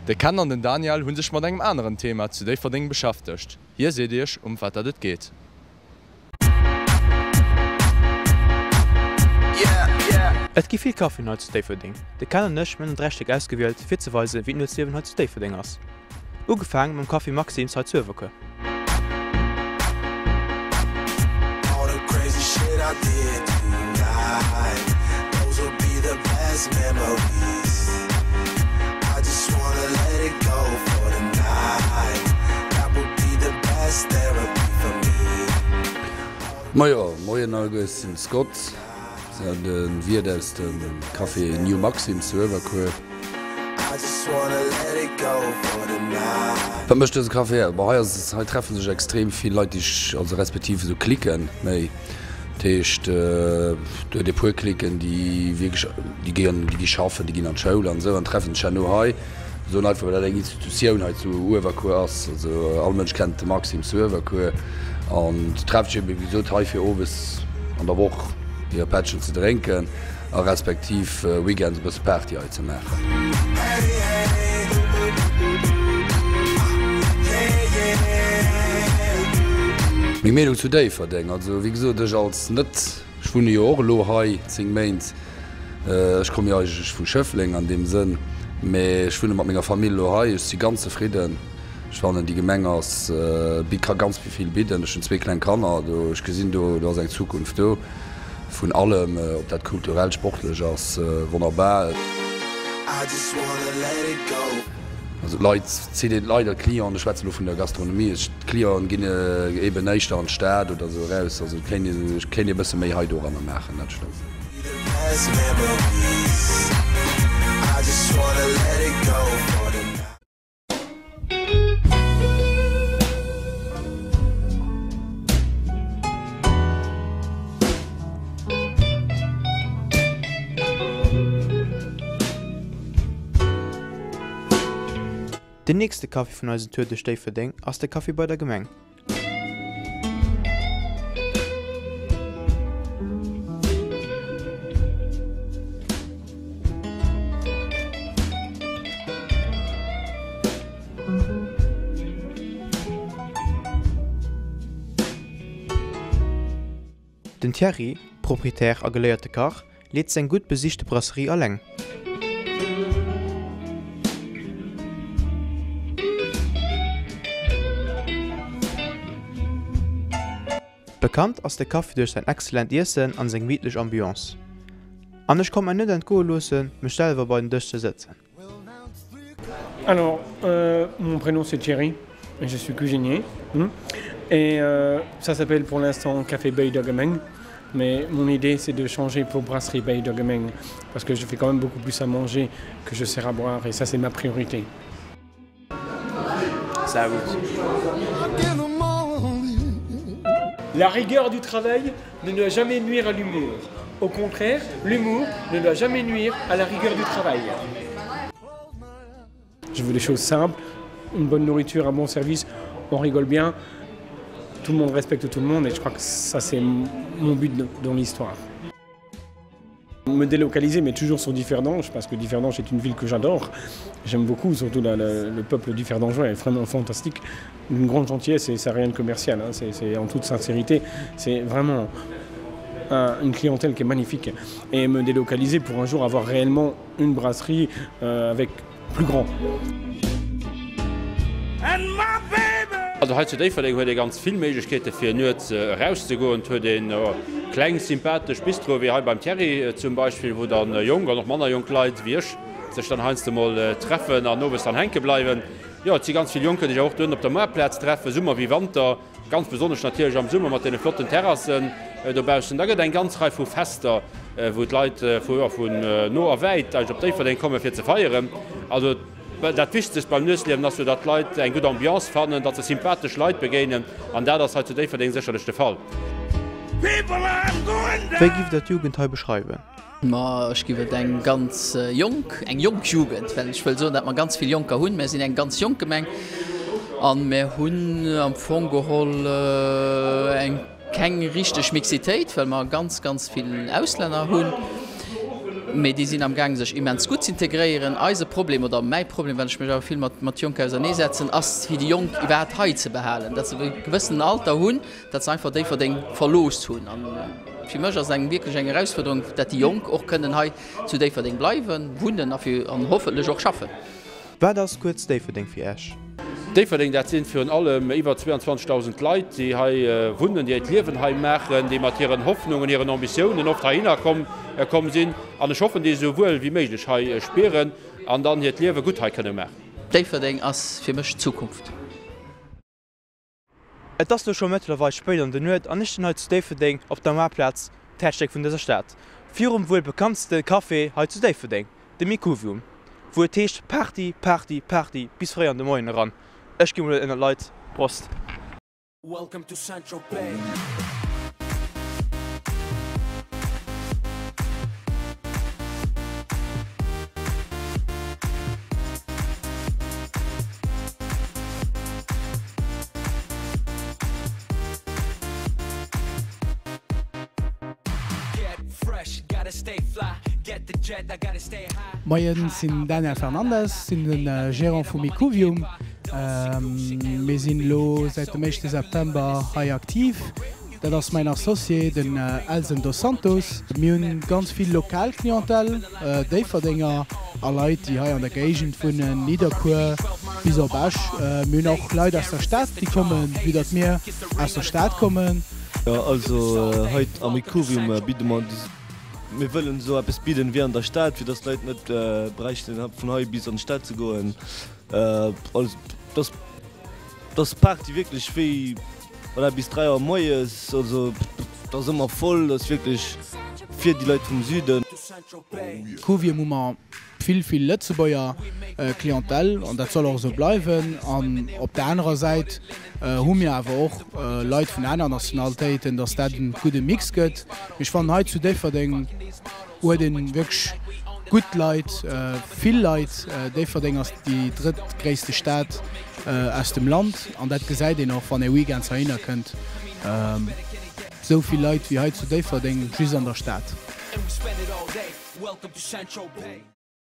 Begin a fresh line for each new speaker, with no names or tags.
De Ken an den Daniel hu sech mat engem aneren Thema zu Déifferdeng beschäftegt. Hie seet iech, ëm wat dat et geet.
Et gi vill Caféen hei zu Déifferdeng. De Ken an ech hunn en Dräistéck ausgewielt, fir ze weisen, wéi d'Nuetsliewen hei zu Déifferdeng ass. Ugefaang mam Café Maxim's hei zu Uewerkuer.
Majo, moien alleguer, ech sinn de Scott, sinn de Wiert aus dem Café New Maxim's zu Uewerkuer. Wat mécht dëse Café aus? Bon, hei ass, hei treffe sech extrem vill Leit, déi sech, also respektiv esou Cliquen méi. Dat heescht, do huet ee puer Cliquen, déi wierklech, déi ginn, déi gi schaffen, déi ginn an d'Schoul an esou an treffen sech herno hei. Soen einfach, well dat eng Institutioun hei zu Uewerkuer ass. Also all Mënsch kennt de Maxim zu Uewerkuer an trefft sech eben, wéi gesot, hei fir owes an der Woch hir Pättchen ze drénken a respektiv weekends e bësse Party hei ze maachen. Meng Meenung zu Déifferdeng, also wéi gesot, ech als net, ech wunne jo och elo hei 10 Méint, ech komme jo eigentlech vu Schëffleng an deem Sënn, mee ech wunne mat menger Famill elo hei, ech si ganz zefridden. Ech fannen déi Gemeng ass, ka ganz vill bidden. Ech hunn zwee kleng Kanner, do ech gesinn do, do ass eng Zukunft do. Vun allem, ob dat kulturell, sportlech ass, wonnerbar. Also d'Leit zitt een, d'Leit, d'Clienten, ech schwätzen elo vun der Gastronomie, d'Clienten ginn eben éischter an d'Stad oder esou eraus. Also et kéint een, et kéint ee e bësse méi hei doranner maachen, dat stëmmt.
Den nächste Café vun eisem Tour duerch Déifferdeng ass de Café bei der Gemeng. Den Thierry, Proprietär a geléierte Kach, leet seng gutt besichte Brasserie alleng. Bekannt ass de Café duerch säin exzellent Iessen an seng gemittlech Ambiance. An ech konnt mer net entgoe loossen, mech selwer bei den Dësch ze sëtzen.
Alors, euh, mon prénom c'est Thierry et je suis cuisinier. Hmm. Et euh, ça s'appelle pour l'instant Café Bay Doggemeng. Mais mon idée c'est de changer pour Brasserie Bay Doggemeng parce que je fais quand même beaucoup plus à manger que je sers à boire et ça c'est ma priorité.
Ça goûte.
La rigueur du travail ne doit jamais nuire à l'humour. Au contraire, l'humour ne doit jamais nuire à la rigueur du travail. Je veux des choses simples, une bonne nourriture, un bon service, on rigole bien, tout le monde respecte tout le monde et je crois que ça c'est mon but dans l'histoire. Me délocaliser mais toujours sur Differdange parce que Differdange est une ville que j'adore. J'aime beaucoup surtout la, la, le peuple differdangeois est vraiment fantastique, une grande gentillesse et ça rien de commercial c'est en toute sincérité, c'est vraiment un, une clientèle qui est magnifique et me délocaliser pour un jour avoir réellement une brasserie euh, avec plus grand.
Also hei zu Déifferdeng huet ee ganz vill Méiglechkeete fir nuets erauszegoen. Et huet een kleng sympathesch Bistroe wéi hei beim Thierry zum Beispill, wou dann jonk an och manner jonk Leit wéi ech sech dann heiansdo mol treffen an owes dann hänke bleiwen. Jo, et si ganz vill Jonker, déi sech och dohinner op der Moartplaz treffen, Summer wéi Wanter. Ganz besonnesch natierlech am Summer mat deene flotten Terrassen dobaussen. Da gëtt eng ganz Rei vu Fester, wou d'Leit vun no a wäit eigentlech op Déifferdeng komme fir ze feieren. Also dat Wichtegst beim Nuetsliewen ass jo, datt d'Leit eng gutt Ambiance fannen, datt se sympathesch Leit begéinen an dat ass hei zu Déifferdeng sécherlech de Fall.
Wéi giff der d'Jugend hei beschreiwen?
Ma ech giff et eng ganz jonk, eng jonk Jugend, well ech wëll soen, dat mer ganz vill Jonker hunn. Mär sinn eng ganz jonk Gemeng an mär hunn am Fong geholl eng keng richteg Mixitéit, well mer ganz, ganz vill Auslänner hunn. Mee déi sinn am gaang sech immens gutt z'integréieren. Eise Problem, oder mäi Problem, well ech mech awer vill mat mat Jonker auserneesetzen, ass fir déi Jonk iwwerhaapt hei ze behalen, datt se e gewëssenen Alter hunn, datt se einfach Déifferdeng verlooss hunn. An fir mech ass et eng wierklech eng Erausfuerderung, datt déi Jonk och kënnen hei zu Déifferdeng bleiwen, wunnen a fir an hoffentlech och schaffen.
Wat ass kuerz Déifferdeng fir Iech?
Déifferdeng, dat si virun allem iwwer 22.000 Leit, déi hei wunnen, déi hiert Liewen hei maachen, déi mat hiren Hoffnungen, hiren Ambitiounen oft heihinner komm sinn. An ech hoffen, déi esou wuel wéi méiglech hei spieren an dann hiert Liewe gutt hei kënne maachen.
Déifferdeng ass fir mech d'Zukunft.
Et ass lo scho mëttlerweil spéit an der Nuet an ech stinn hei zu Déifferdeng op der Maartplaz, d'Häerzstéck vun dëser Stad, virum wuel bekanntste Café hei zu Déifferdeng, dem Ikuvium, wou et heescht Party, Party, Party bis fréi an de Moien eran. Ech gi mol ënnert d'Leit. Prost!
Welcome to Saint-Tropez.
Moien, sinn Daniel Fernandes, sinn den Gérant vum Icuvium. Mir sinn elo säit dem éischte September hei aktiv. Dat ass mäin Associé, den Elsen Dos Santos. Mir hunn ganz vill lokal Clientèle, Déifferdenger a Leit, déi hei an der Géigend wunnen, Nidderkuer bis op Esch. Mir hunn och Leit aus der Stad, déi kommen, vue datt mir aus der Stad kommen.
Jo, also hei am Icurium bidde mer, mir wëllen esou eppes bidden wéi an der Stad, fir datt d'Leit net bräichten vun hei bis an d'Stad ze goen. Also dass dass d'Party wierklech wéi. Voilà, bis 3 Auer moies, also et ass ëmmer voll, ass wierklech fir déi Leit vum Süden.
Cuvium hu mer vill, vill Lëtzebuerger Clientèle an dat soll och esou bleiwen. An op der anerer Säit hu mir awer och Leit vun aner Nationalitéiten, datt dat e gudde Mix gëtt. Mee ech fannen hei zu Déifferdeng huet een wierklech gutt Leit, vill Leit. Déifferdeng ass déi drëttgréisste Stad aus dem Land an dat gesäit een och wann ee weekends heihinner kënnt. Esou vill Leit wéi hei zu Déifferdeng just an der Stad.